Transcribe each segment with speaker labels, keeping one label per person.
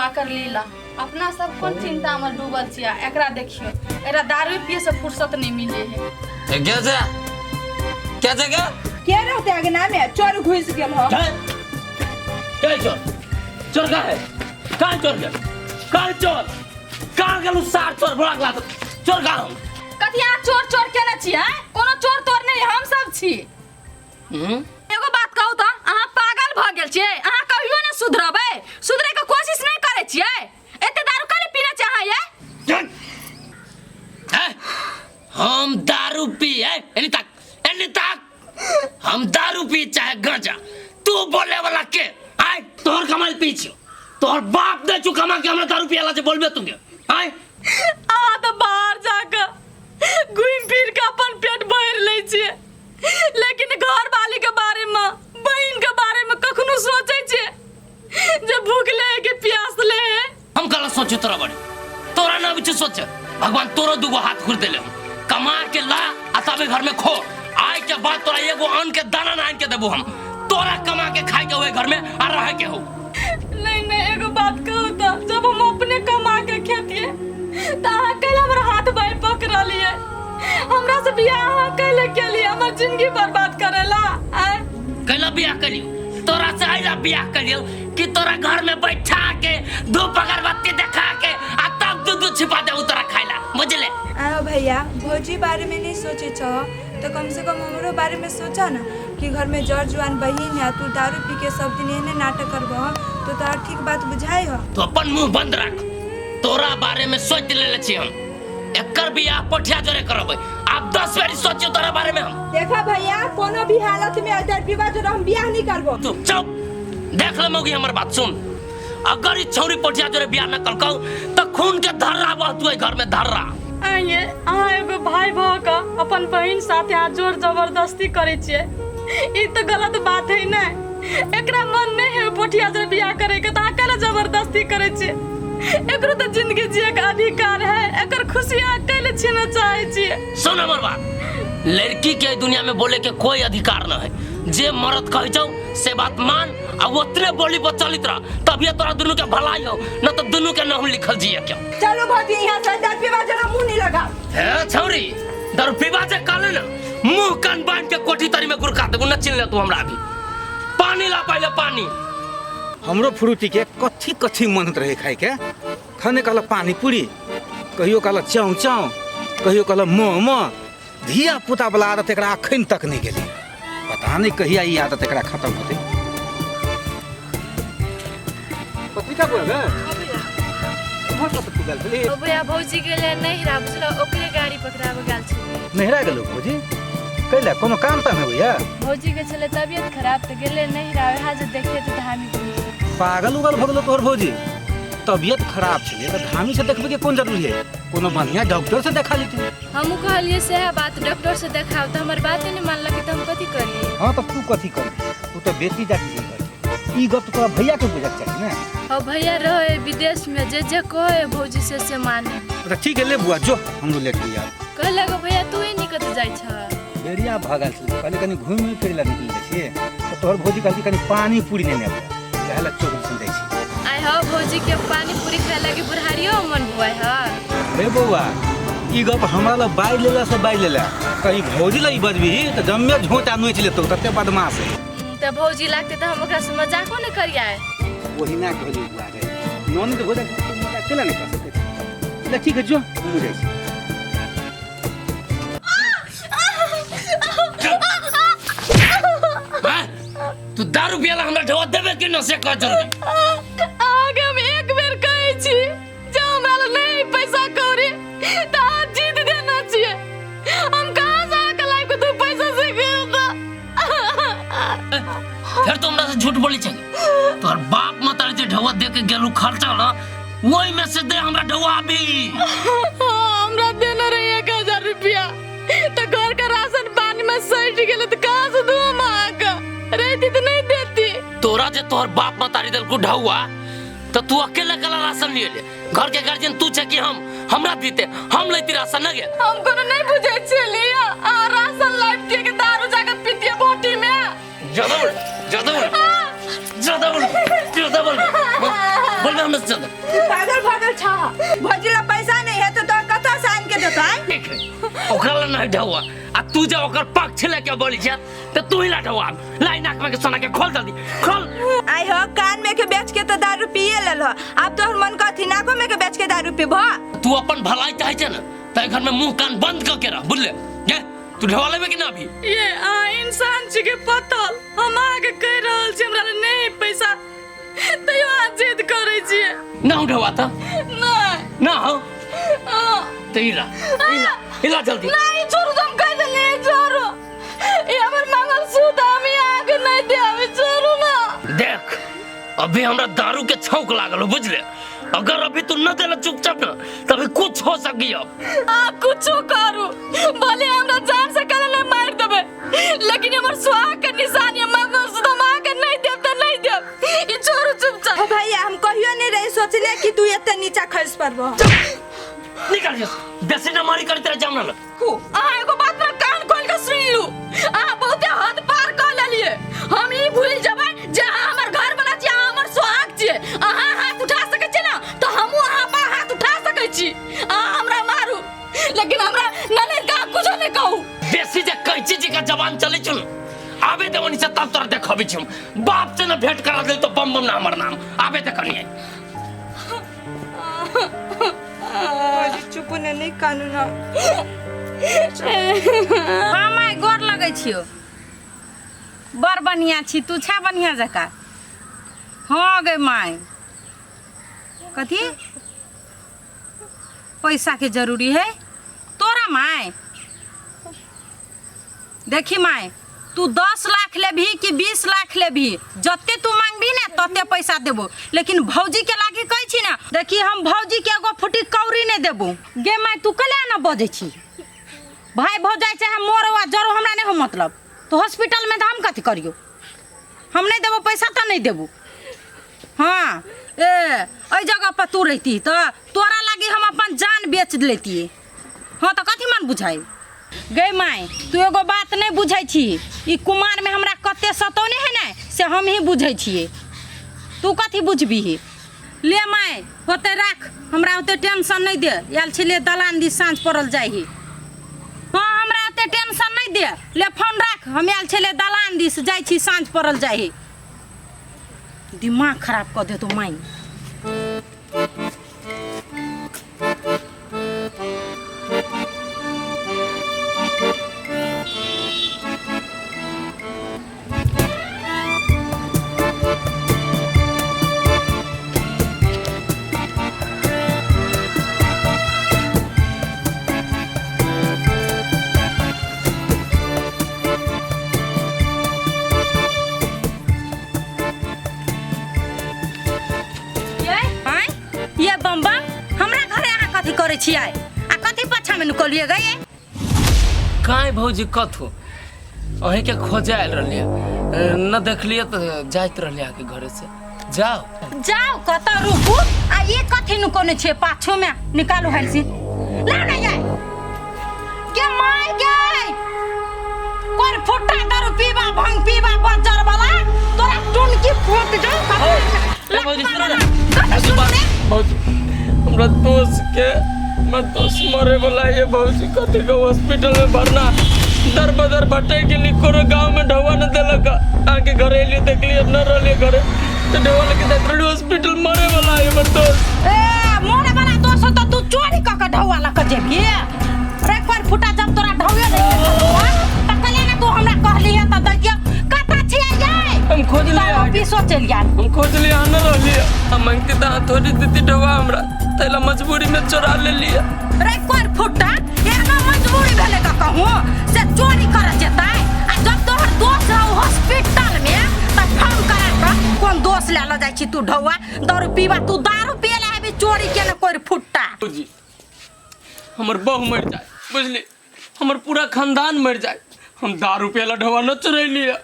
Speaker 1: एकर लीला। अपना सब कोन चिंता में डूबल छियै। एकरा देखियो, एकरा दारू पिए से फुर्सत नहीं मिले है।
Speaker 2: ए, के छै? के छै के?
Speaker 3: के रहते अगना में चोर घुस गेल हो।
Speaker 2: के? के चोर? चोर का है? कहाँ चोर गेल? कहाँ चोर? कहाँ गेल उ सार चोर भोला गेला तऽ? चोर कहाँ हम?
Speaker 1: कथी अहाँ चोर चोर केने छी? हैं, कोनो चोर तोर नहीं, हम सब छी।
Speaker 2: हम्म?
Speaker 1: एगो बात कहू तऽ अहाँ पागल भऽ गेल छियै? अहाँ कहियो ने सुधरबै? सुधरे के कोशिश नहीं करै छियै? एते दारू काहे पीने छियै अहाँ ये?
Speaker 2: हैं? हम दारू पी है, एनी तक, एनी तक हम दारू पी चाहे गांजा, तू बोले वाला के आय? तोहर कमाई पी छियो, तोहर बाप दे छु कमा के हमरा दारू पियाला जे बोलबे तू के आय?
Speaker 1: अहाँ तऽ बाहर जाकऽ घूमि फिर के अपन पेट भरि लै छियै, लेकिन घर वाली के बारे में, बहिन के बारे में कखनो सोचै छियै जे भूखले है कि प्यासले है?
Speaker 2: हम कल सोचू तोरा बड़े तोरा ना कुछ सोच। भगवान तोरो दुगो हाथ खुर देले हम, कमा के ला आ तबे घर में खो। आय के बाद तोरा एगो अन्न के दाना ना आन के देबो हम। तोरा कमा के खाए के होए घर में आ रहे के हो।
Speaker 1: नहीं नहीं, एगो बात कहू तऽ जब हम अपने कमा के खेतिए तऽ अहाँ कैला हमर हाथ बाँहि पकड़लियै? हमरा से बियाह अहाँ कैले केलियै? हमर जिंदगी बर्बाद करेला आँय?
Speaker 2: कैला बियाह करियो तोरा से? आइला बियाह करियो कि तोरा घर में बैठा के धूप अगरबत्ती देखा के आ तब दूध दूध छिपा दे तोरा खाइला, बुझले?
Speaker 3: आओ भैया, भौजी बारे में नहीं सोचे छो तो कम से कम हमरो बारे में सोचा ना कि घर में जर जुआन बहिन है। तू दारू पी के सब दिन एहने नाटक करबह तो तोरा ठीक बात बुझाई हो?
Speaker 2: तू अपन मुंह बंद रख। तोरा बारे में सोच लेले छी हम, एकर बियाह पठिया जोरे करबै। आब 10 बेरी सोचियो तोरा बारे में हम।
Speaker 3: देखा भैया, कोनो भी हालत में अदर विवाह जो हम बियाह नहीं करबो।
Speaker 2: तू चुप। देख ले मौगी, हमर बात सुन, अगर ई छौरी पठिया जोरे बियाह न कलकौ त खून के धर्रा बहतु घर में धर्रा।
Speaker 1: आइए, अहाँ एगो भाई भऽ कऽ अपन बहिन साथे अहाँ जोर जबरदस्ती करै छियै, ई तऽ गलत बात है ने? एकरा मन नहीं है पोठिया से बियाह करे के, तऽ अहाँ कैला जबरदस्ती करै छियै? एकरो तऽ जिंदगी जिए के अधिकार है। एकर खुशी अहाँ कैले छीनऽ चाहै छियै?
Speaker 2: सुन हमर बात, लड़की के दुनिया में बोले के कोई अधिकार न है। जे मर्द कहै छौ से बात मान आ ओतने बोली पर चलित रह, तभिए तोरा दुनू के भलाई हो, न तो दुनू के नाम लिखल जिए के।
Speaker 3: चलो भौजी यहाँ से, दारू पीवा जरा मुंह नहीं लगा।
Speaker 2: हे छौरी, दारू पीबा जे कहले ना, मुंह कान बांध के कोठी तरी में गुरका देबू। न चिन्ह ले तू हमरा अभी। पानी ला पहले पानी।
Speaker 4: हमरो फ्रूटी के कथी कथी मन होइत रहे खाए के। खने कहला पानी पूरी, कहियो कहला चाउ चाउ, कहियो कहला मोमो। धिया पुता वाला आदत एकरा अखन तक नहीं गेलै। पता नहीं कहिया ई आदत एकरा खत्म होतै। पत्रिका बोल गे, उम्हर कतऽ तू गेल छली?
Speaker 5: ओ भैया, भौजी गेलै नैहरा, बुझलो? ओकरे गाड़ी पकड़ाबऽ गेल छलियै।
Speaker 4: नैहरा गेलौ भौजी? कैला, कोनो काम ताम है भैया?
Speaker 5: भौजी के छलै तबियत खराब तऽ गेलै नैहरा। वएह जे देखिए तऽ धामी पुलिस।
Speaker 4: पागल उगल भऽ गेलौ तोहर भौजी? तबियत खराब छलै तऽ धामी से देखबै के कोन जरूरी है? कोनो बढ़िया डॉक्टर से देखा लेती।
Speaker 5: हमहूँ कहलियै सएह बात, डॉक्टर से देखाउ तऽ हमर बाते नहि मानलकै, तऽ हम कथी करियै?
Speaker 4: हाँ, तऽ तू कथी करबी? तू तऽ बेटी जाति नहीं करबी। ई गप तऽ तोरा भैया के बुझक चाही ने।
Speaker 5: हो भैया रहे विदेश में, जे जे कहे भौजी से से माने।
Speaker 4: अच्छा ठीक है, ले बुआ जो, हमरो लेट गई यार।
Speaker 5: कहलक भैया, तू ही निकट जाइ छह।
Speaker 4: बेरिया भऽ गेल छलै, कहली कनि घुमि फिरै लए निकलि जाइ छियै, तऽ तोहर भौजी कहलकै कनि पानी पूरी नेने अबै, इएह लए चौक दिसन जाइ छी।
Speaker 5: आइ हो, भौजी के पानी पूरी खाए लागी बुढ़ारियो मन बुआइ ह।
Speaker 4: रे बौआ, ई गप हमरा लग बाजि लेला से बाजि लेला, कहीं भौजी लग ई बजबही तऽ जम्मे झोंटा नोचि लेतौ, तते बदमाश है।
Speaker 5: तऽ भौजी लागतै तऽ हम ओकरा से मजाको नहि करियै।
Speaker 4: वही ना कहली बुआ रे, ननद हो जाइ छै तऽ मजाक केला नहि कऽ सकै छी? ले ठीक है, जो, हमहूँ जाइ छी।
Speaker 2: हैं? तू दारू पियला हमरा ढोआ देबे कि न से कह जल्दी।
Speaker 1: अहाँके हम एक बेर कहै छी जे हमरा लग नहि पैसा कौड़ी तऽ अहाँ जीत देना छियै। हम कहाँ से अहाँके लाइफ के दू पैसा से
Speaker 2: फिर तो हमरा से झूठ बोली छै? तोहर बाप मतारी जे ढोआ दे के गेलू खर्चा न, ओहि में से दे हमरा ढोआ अभी।
Speaker 1: हाँ, हमरा देने रही 1000 रुपया तो घर का राशन पानी में सट गेल, तो कहाँ से दू हम अहाँके? रहती तो नहीं देती।
Speaker 2: तोरा जे तोहर बाप मतारी देलकू ढौआ तो तू अकेले कला राशन लिए ले? घर के गार्जियन तू छे कि हम? हमरा दीते, हम लेती राशन न गे।
Speaker 1: हम कोनो नहीं बुझे छलियै, अहाँ राशन लाबितियै के दारू जाके पीतियै भट्टी में।
Speaker 2: ज्यादा बोल, ज्यादा बोल, ज्यादा बोल, ज्यादा बोल, बोल, बोल हमरा से ज्यादा। नहीं ढौआ आ तू जे ओकर पक्ष लेके बोली छे त तू ही ला ढौआ लाई नाक में के सोना के खोल जल्दी खोल।
Speaker 3: आई हो कान में के बेच के तो दारू पिए लेल हो, अब तोहर मन कथी नाको में के बेच के दारू पीबो?
Speaker 2: तू अपन भलाई चाहे छे ना त घर में मुंह कान बंद क के रह, बुझले? गे तू ढौआ लेबे कि ना अभी?
Speaker 1: ये अहाँ इंसान छी के पतल, हम अहाँके कहि रहल छी हमरा लग नहीं पैसा तैयो अहाँ जिद करै छियै।
Speaker 2: ना ढौआ त
Speaker 1: नहीं
Speaker 2: ना हो त इला इला इला जल्दी।
Speaker 1: नहीं छोड़ू, हम कहि देलियै छोड़ू, ई हमर मंगलसूत्र हम अहाँके नहीं देब, छोड़ू ना।
Speaker 2: देख अभी हमरा दारू के छौक लागल हो, बुझले? अगर अभी तू न देला चुपचाप ना तभी कुछ हो सकी। अब
Speaker 1: आ कुछो करू भले हमरा जान से कल नहीं मार देबे, लेकिन हमर सुहाग के निशानी मंगलसूत्र हम अहाँके नहीं देब त नहीं देब, ई छोड़ू चुपचाप।
Speaker 3: हो भैया हम कहियो नहीं रही सोचले कि तू एते नीचा खस पड़बो।
Speaker 2: निकल जा बेसी न मारी कर तेरा जामना ल।
Speaker 1: अहाँ एगो बात पर कान खोल के सुन लू, अहाँ बहुते हद पार कर लेलिए। हम ई भूल जेबै जे अहाँ हमर घर वाला छी, अहाँ हमर सुहाग छियै, अहाँ हाथ उठा सकै छी ना तऽ हमहूँ अहाँ पर हाथ उठा सकै छी। अहाँ हमरा मारू लेकिन हमरा ननैद के अहाँ कुछो नहि कहू।
Speaker 2: बेसी जे कैची जी का जबान चलै छौ न आबे दे ओनी से तब तोरा देखबै छी हम। बाप से न भेंट करा देल तो बम बम ना हमर नाम आबे दे कनिए।
Speaker 3: चुप ने नहीं कानू ना।
Speaker 6: हाँ माय गोर लगै छियौ, बड़ बढ़िया छी तू, छा बढ़िया जकाँ। हाँ गे माय कथी पैसा के जरूरी है तोरा माय? देखी माय तू 10 लाख लेबही कि 20 लाख लेबही, जते तू मांगबी ने तते पैसा देबो, लेकिन भौजी के लागी कहै छी ना, देखी हम भौजी के एगो फुटी कौड़ी नहीं देबो। गे माय तू कले ना बजै छी, भाई भौजाई चाहे मोर वा जरो हमरा नहीं हो मतलब, तो हॉस्पिटल में तो हम कथी करियो, हम नहीं देबो पैसा तो नहीं देबो। हाँ ए एहि जगह पर तू रहती तो तोरा लागी हम अपन जान बेच लेतिए। हाँ तो कथी मन बुझाई गे माय? तू एगो बात नहीं बुझै छी, ई कुमार में हमरा कते सतौने है ने से हम ही बुझै छियै, तू कथी बुझबीही? ले माय होते राख, हमरा ओते टेंशन नहीं दे, आयल छलियै दलान दिस साँझ पड़ल जाही। हाँ हमरा ओते टेंशन नहीं दे, ले फोन राख, हम आयल छलियै दलान दिस जाइ छी साँझ पड़ल जाही। दिमाग खराब कऽ देतो माय। ये बम बम हमरा घरे अहाँ कथी करै छियै आ कथी पाछा में नुकलियै गए?
Speaker 2: काहे भौजी कथो अहीं के खोजे आयल रहलियै, न देखलियै तऽ जाइत रहलियै अहाँके घरे से। जाओ
Speaker 6: जाओ कतऽ रुकू, आ ये कथी नुकोने छियै पाछू में? निकालू हलसी ला ना ये के my गे कोन फुट्टा दारू पीबा भांग पीबा बजर वाला तोरा टुनकी फूट जाऊ।
Speaker 2: ए भौजी सुनो ना, भौजी हमरा दोस्त के हमरा दोस्त मरे वाला ये भौजी कथी के हॉस्पिटल में भरना दर बदर भटक गेली, कोनो गांव में ढौआ न देलक। अहाँके घरे एलियै देखलियै न रहलियै घरे तऽ ढौआ लेके जाइत रहलियै हॉस्पिटल, मरे वाला है हमर दोस्त।
Speaker 6: ए मरे वाला दोस्त त तू चोरी क के ढौआ लऽ के जेबही रे कोन फुटा? जब तोरा ढौए नहीं त कले ना तू हमरा कहली है त दैतियो कतऽ छियै यै?
Speaker 2: हम खोजलियै
Speaker 6: ऑफिसो चलि गेल,
Speaker 2: हम खोजलियै अहाँ न रहलियै, हम मांगती तऽ अहाँ थोड़ी देती ढौआ हमरा, तैला मजबूरी में चोरा लेलियै।
Speaker 6: रे कोन फुटा एहनो मजबूरी भेलै का कहूँ से चोरी करऽ जेतै? आ जब तोहर दोस्त रहौ हॉस्पिटल में त फोन करा कऽ कोन दोस्त लए लऽ जाइ छी तू ढौआ दारू पीबा? तू दारू पिए लए हेबी चोरी केने कोन फुट्टा?
Speaker 2: भौजी हमर बहू मरि जाए बुझली, हमर पूरा खानदान मरि जाए, हम दारू पिए ला ढौआ न चोरेलियै,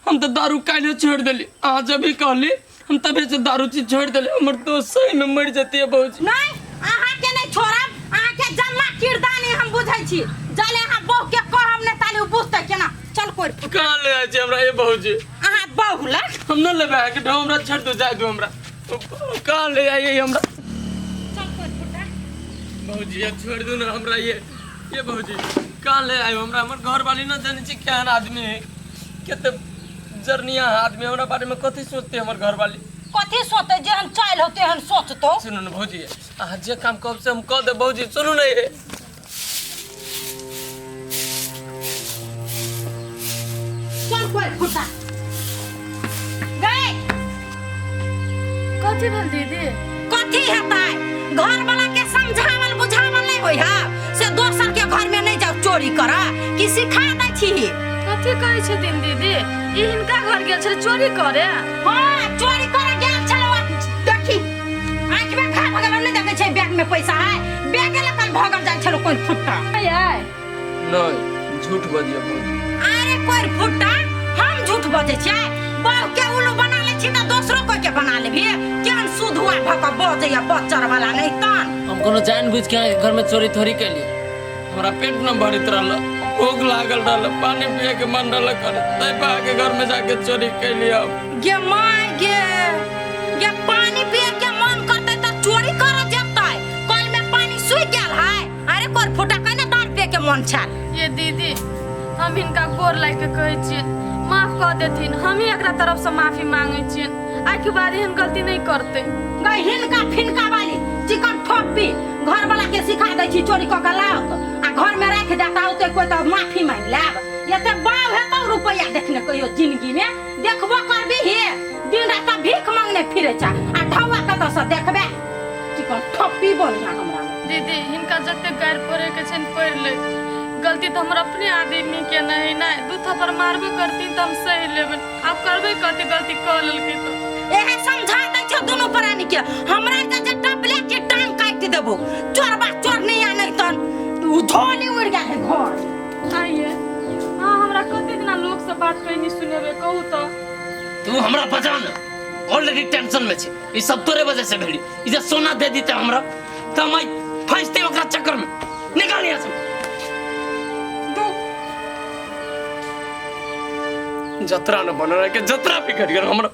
Speaker 2: हम तऽ दारू काल्हि छोड़ि देली, अहाँ जब भी कहली हम तबे से दारू चीज छोड़ि देली, हमर दोस्त सही में मरि जतियै भौजी।
Speaker 6: नहीं अहाँ के नहीं छोड़ब, अहाँ के जन्मा किरदानी हम बुझै छी, जले अहाँ बहू के कहब ने ताले उ बुझतै केना। चल कोइ
Speaker 2: कहाँ ले जाइ छी हमरा ये भौजी?
Speaker 6: अहाँ बहू लग
Speaker 2: हम न लेबै अहाँके ढौआ, हमरा छोड़ि दू, जाय दू हमरा, कहाँ ले जाइए हमरा?
Speaker 6: चल कोइ फुटा
Speaker 2: भौजी छोड़ दू ना हमरा ये भौजी।
Speaker 7: कहाँ ले आयब हमरा? हमर घरवाली न जानै छी केहन आदमी है, कते जरनिया आदमी, हमरा बारे में कथी सोचते हमर घरवाली?
Speaker 6: कथी सोचते? जेहन चाइल होते तेहन सोचतो।
Speaker 7: सुनू ने भौजी, अहाँ जे काम कहब से हम कह देब भौजी। सुनू ने,
Speaker 6: चल कोई फुटा गए।
Speaker 1: कथी भेल दीदी?
Speaker 6: कथी हेतै? घर वाला के समझावल बुझावल नहीं होई हा से दोसर के घर में नहीं जाओ चोरी कर कि सिखा दै छी।
Speaker 1: कथी कहै छथिन दीदी? ई हिनका घर गेल छलै चोरी करे?
Speaker 6: हाँ, चोरी करे गेल छलै। देखी आँख में खा भगल नहीं देखै छै बैग में पैसा है, बैगे लकल भगल जाइ छलो कोई फुट्टा।
Speaker 1: आय
Speaker 7: नहीं, झूठ बजिए भौजी।
Speaker 6: अरे कोई फुट्टा, हम झूठ बजै छियै? बहु के उल्लू बना लै छी तऽ दोसरो कोई के बना लेबही? केहन सुध हुआ भऽ कऽ बजैया बच्चर वाला नहीं तन।
Speaker 2: हम कोनो जान बुझ के अहाँके घर में चोरी थोड़ी केलियै।
Speaker 7: हमरा पेट न भरत रहल, भूख लागल रहल, पानी पिए के मन रहल करे, तै पर अहाँके घर में जाके चोरी कैलियै हम।
Speaker 6: गे my गे, गे पानी पिए के मन करतै तऽ चोरी करऽ जेतै? कल में पानी सूखि गेल है। अरे कोई फुटा कने दारू पिए के मन छल।
Speaker 1: ये दीदी, हम हिनका गोर लागि के कहै छियनि माफ कऽ देथिन। हम ही एकरा तरफ से माफी मांगै छियनि, आइ के बाद एहन गलती नहीं करतै।
Speaker 6: गई हिनका फिनका वाली चिकन ठोपी घर वाला के सिखा दै छी चोरी कऽ के लाओत आ घर में राखि देता, औते कोई तऽ माफी मांगि लेब। एते बाव हेतौ रुपैआ देखने कहियो जिंदगी में? देखबो करबी हे, दिन रात भीख मांगने फिरे छा आ ढौआ कतऽ से देखबे? चिकन ठोपी बढ़िया हमरा।
Speaker 1: दीदी, हिनका जते गारि पढ़े के छनि पढ़ि ले, गलती तऽ हमर अपने आदमी के नहीं नहीं दू थप्पड़ मारबो करती तऽ हम सही लेबै। आब करबे करती, गलती कऽ लेलकै तऽ।
Speaker 6: एहे समझा दै छौ दुनू प्राणी के, हमरा के जे टपले के टांग काटि देबो। चोरबा चोरनी आ नहीं तन उ झोली उड़ गेल है घर।
Speaker 1: आइए हाँ, हमरा कते दिना लोक से बात कहनी सुनेबै कहू तऽ।
Speaker 2: तू हमरा बचा न, ऑलरेडी टेंशन में छी। ई सब तोरे वजह से भेली। ई जे सोना दे दीते हमरा तऽ हम आइ फंसते ओकरा चक्कर में। निकाल यहाँ से।
Speaker 7: जतरा न बन रहा के जतरा बिगड़ गेल हमरा।